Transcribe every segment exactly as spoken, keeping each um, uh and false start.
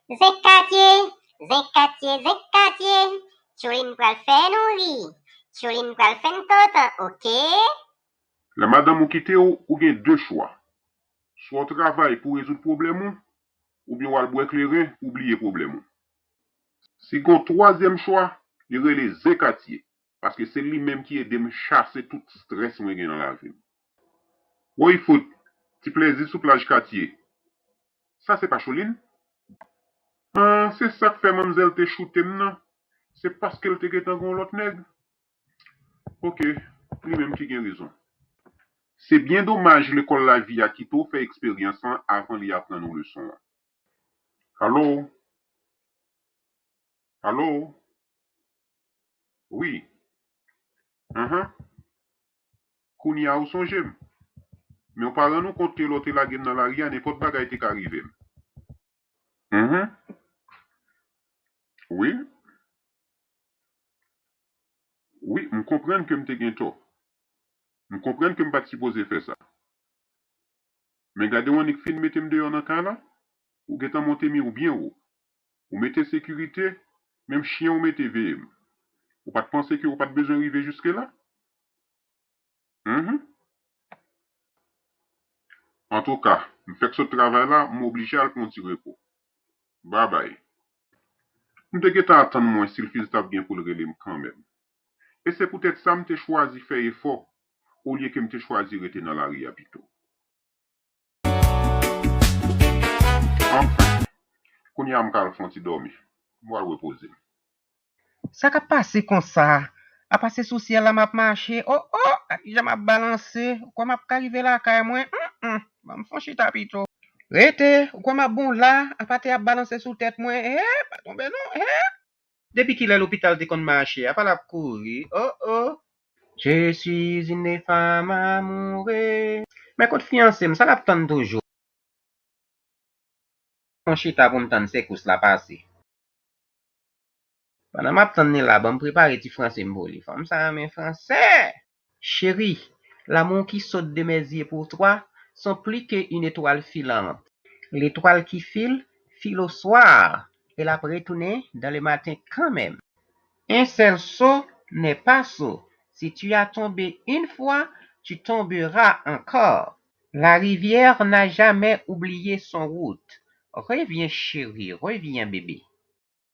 Zen Katye, Zen Katye, Zen Katye. Tchoulin pral fè nou ri. Tchoulin pral fè n kontan, oke? Lè madanm ou kite w, ou gen de chwa. Swa w travay pou w rezoud pwoblèm ou, oubyen w al bwè kleren pou w bliye pwoblèm ou. Si gen yon twazyèm chwa, li rele Zen Katye, paske se li menm ki ede m chase tout estrès mwen gen nan lavi m. Woy fout, ti plezi sou plaj Katye. Sa se pa Tchoulin? Ah, se sa k fè manmzèl te choute m nan. Se paske l te gentan gen yon lòt nèg? Oke, li menm ki gen rezon. Se byen domaj lekòl lavi a kite w fè eksperyans lan avan li aprann ou leson an. Alo? Alo? Wi. Anhan. Kounye a ou sonje m. Men w pa rann ou kont ke lè w te lage m nan lari a, nenpòt bagay te ka rive m. Mhm. Wi. Wi, m konprann ke m te gen tò. M konprann ke m pa t sipoze fè sa. Men gade w annik fin mete m deyò nan kay la. Ou gentan monte mi w byen wo. Ou mete sekirite, menm chyen ou mete veye m. Ou pa t panse ke ou pa t bezwen rive jiske la? Mhm. Antouka, m fèk sot travay la, m oblije al pran yon ti repo. Babay. M te gentan atann mwen Silfiz t ap gen pou l rele m kanmenm. E se poutèt sa m te chwazi fè efò, olye ke m te chwazi rete nan lari a pito. Anfen, kounye a m ka al fè yon ti dòmi. M pral repoze m. Sa k ap pase konsa? Apa se sou syèl la m ap mache? O, o, ak kijan m ap balanse? Ou kwè m ap ka rive lakay mwen? Hum, hum. Ban m fè yon chita pito. Rete, ou kwè m ap bon la? Apa tè ap balanse sou tèt mwen? He, pa tonbe non, he. Depi kilè lopital te konn mache? Apa l ap kouri? O, o. Je suis une femme amoureuse. Men kot fiyanse m, sa l ap tann toujou? Yon chita pou m tann sekous la pase. Pandan m ap tann li la, ban m prepare ti franse m pou li. Fanm sa renmen franse! Chérie, l'amour qui saute de mes yeux pour toi sont plus qu'une étoile filante. L'étoile qui file, file au soir. E l ap retounen dans le matin quand même. Un seul sot n'est pas sot. Si tu as tombé une fois, tu tomberas encore. La rivière n'a jamais oublié son route. Reviens, chérie, reviens, bébé.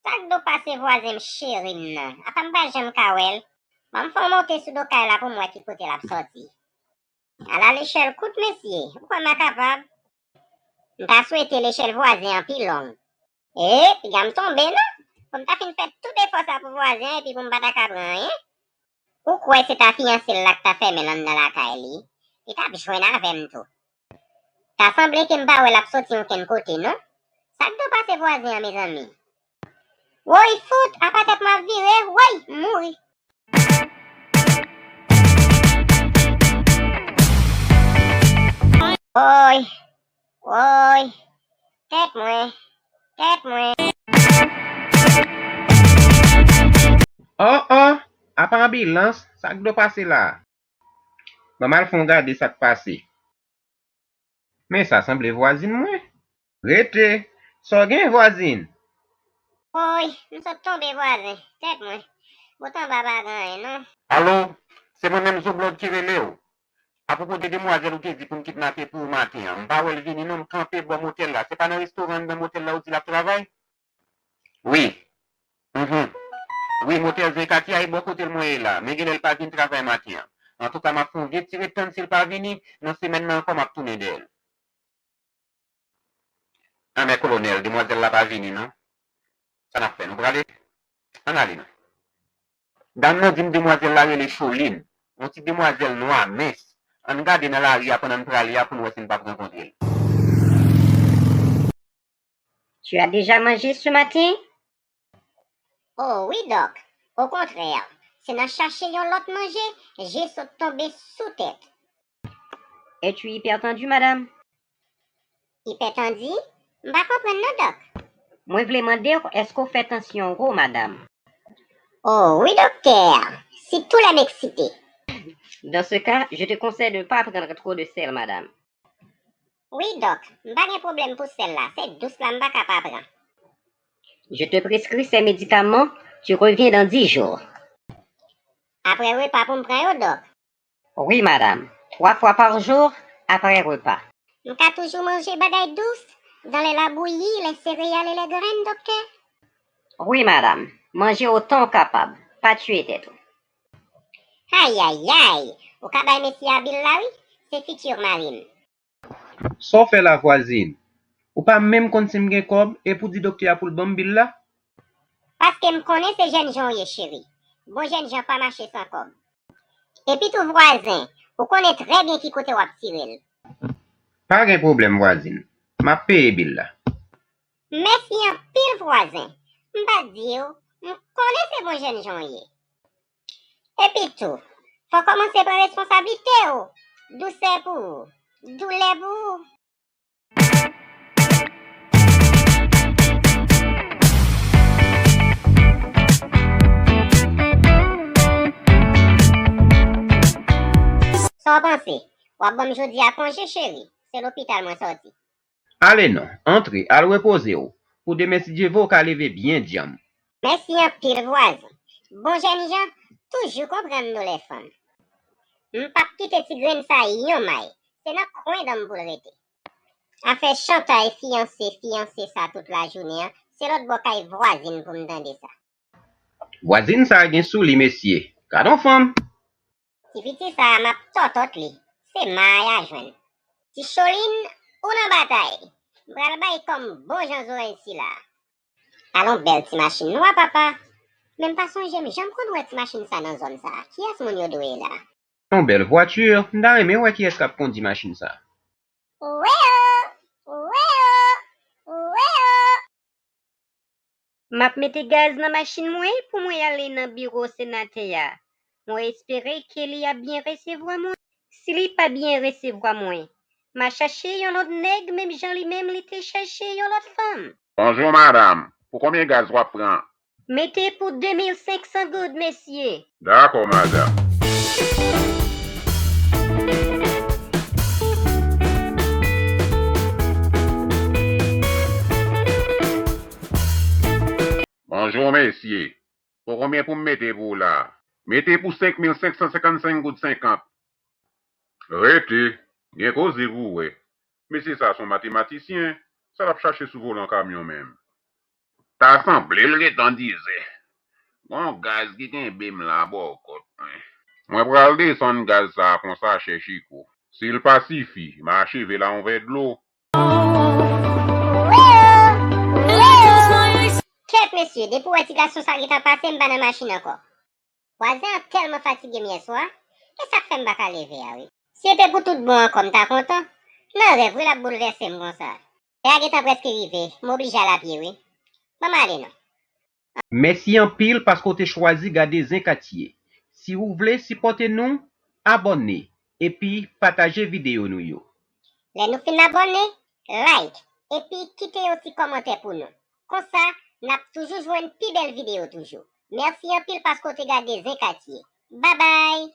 Sa k do pase vwazen m cheri m nan? Apa m pa janm ka wè l? Ban m fè yon monte sou do kay la pou m wè ki kote l ap sòti. Ala lechèl kout, mesye! Ou kwè m a kapab? M ta swete lechèl vwazen an pi long. E, piga m tonbe non! Fò m ta fin fè tout efò sa pou vwazen an epi pou m pa ta ka pran anyen. Ou kwè se ta fiyanse l la k ta fèmen l anndan lakay li? Li t ap jwenn avè m tou. Ta sanble ke m pa wè l ap soti okenn kote non. Sa k do pase vwazen an, mezanmi? Woy fout, apa tèt mwen ap vire, woy, m mouri. Woy, woy, tèt mwen, tèt mwen. O, o, apa anbilans, sa k do pase la? Ban m al fè yon gade sa k pase. Men sa sanble vwazin mwen. Rete! Sa w gen, vwazin? Woy, m sot tonbe vwazen, tèt mwen. Bòt anba pa gen anyen non. Alo, se mwen menm Zoblòd ki rele w. Apwopo de demwazèl ou te di pou m kidnape pou ou maten an, m pa wè l vini non, m kanpe bò motèl la. Se pa nan restoran anndan motèl la ou di l ap travay? Wi. Mhm. Wi, motèl Zen Katya e bò kote l mwen ye la, men genlè l pa vin travay maten an. Antouka, m ap fè yon vye ti ret tann si l pa vini, nan semèn nan ankò m ap tounen dèyè l. Anmè kolonèl, demwazèl la pa vini non. Sa n ap fè, nou prale? Ann ale non. Dam nan di m demwazèl la rele Cholin, yon ti demwazèl nwa mens. Ann gade nan lari a pandan n prale a pou n wè si n p ap rankontre l. Tu as déjà mangé ce matin? Oh wi, Dòk. Okontrè, se nan chache yon lòt manje, je sot tonbe sou tèt. Es-tu hypertendu, madame? Ipètandi? M pa konprann non, Dòk. Mwen vle mande w, èske w fè tansyon w wo, madam? Oh wi, doktè, sitou lè m eksite. Dans ce cas, je te conseille de ne pas prendre trop de sel, madame. Wi, Dòk, m pa gen pwoblèm pou sèl la, se dous la m pa ka pa pran. Je te prescris ces médicaments, tu reviens dans dix jours. Apre repa pou m pran yo, dòk? Oui, madame. Trois fois par jour, après repas. M ka toujou manje bagay dous, dans les labouyi, les céréales et les graines, doktè? Oui, madame. Manje otan w kapab. Pa tiye tèt ou. Ayayay! Ou ka bay mesye a bil la, wi. Se fitir mari m. Sa w fè la, vwazin? Ou pa menm konn si m gen kòb, epi w di doktè a pou l ban m bil la? Paske m konnen se jènjan w ye, cheri. Bon jènjan pa mache san kòb. Epitou, vwazen, ou konnen trè byen ki kote w ap tire l. Pa gen pwoblèm, vwazin. M ap peye bil la. Mèsi anpil, vwazen. M pa t di w, m konnen se bon jènjan w ye. Epitou, fò w kòmanse pran responsablite w. Dousè pou ou, doulè pou ou. Sa w panse? W ap ban m jodi a konje, cheri? Se lopital mwen sòti. Ale non, antre, al repoze w, pou demen si Dye vle w ka leve byen djanm. Mèsi anpil, vwazen. Bon jènjan toujou konprann nou lè fanm. M p ap kite ti grenn sa yon may, se nan kwen dan m pou l rete. Afè chantay fiyanse, fiyanse sa tout lajounen an, se lòt bò kay vwazin pou m tande sa. Vwazin sa gen sou li, mesye. Gad on fanm! Ti piti sa a, m ap tòtòt li. Se may a jwenn. Ti Cholin, ou nan batay. M pral bay kòm bon jan zoranj sila. Alon bèl ti machin nwa, papa. Men m pa sonje m janm konn wè ti machin sa nan zòn sa. Kiyès moun yo dwe la? On bèl vwati, m ta renmen wè kiyès k ap kondi machin sa. Weo! Weo! Weo! M ap mete gaz nan machin mwen pou mwen ale nan biwo senatè a. Mwen espere ke li ap byen resevwa mwen. Si li pa byen resevwa mwen, m a chache yon lòt nèg menm jan li menm li te chache yon lòt fanm. Bonjou, madanm. Pou konbyen gaz w ap pran? Mete pou de mil senk san goud, mesye. Dakò, madanm. Bonjou, mesye. Pou konbyen pou m mete pou w la? Mete pou senk mil senk san senkannsenk goud senkant. Rete, gen koze pou w wè. Mesye sa se yon matematisyen, sa l ap chache sou volan kamyon menm? Ta sanble l gentan dize. Gon gaz ki kenbe m la bò kòt mwen. Mwen pral desann gaz sa a konsa, chè Chiko. Si l pa sifi, m a acheve l a yon vè dlo. Kèt, mesye, depi w wè ti gason sa gentan pase, m pa nan machin ankò. Vwazen an tèlman fatige m yèswa, e sa k fè m pa ka leve a, wi. Si se te pou tout bon ankò, m ta kontan. Nan rèv, wi, l ap boulvèse m konsa. Lè a gentan prèske rive, m oblije al apye, wi. Ban m ale non. Mèsi anpil paske w te chwazi gade Zen Katye. Si w vle sipòte nou, abòne epi pataje videyo nou yo. Lè nou fin abòne, like, epi kite yon ti kòmantè pou nou. Konsa, n ap toujou jwenn pi bèl videyo toujou. Mèsi anpil paske w te gade Zen Katye. Babay!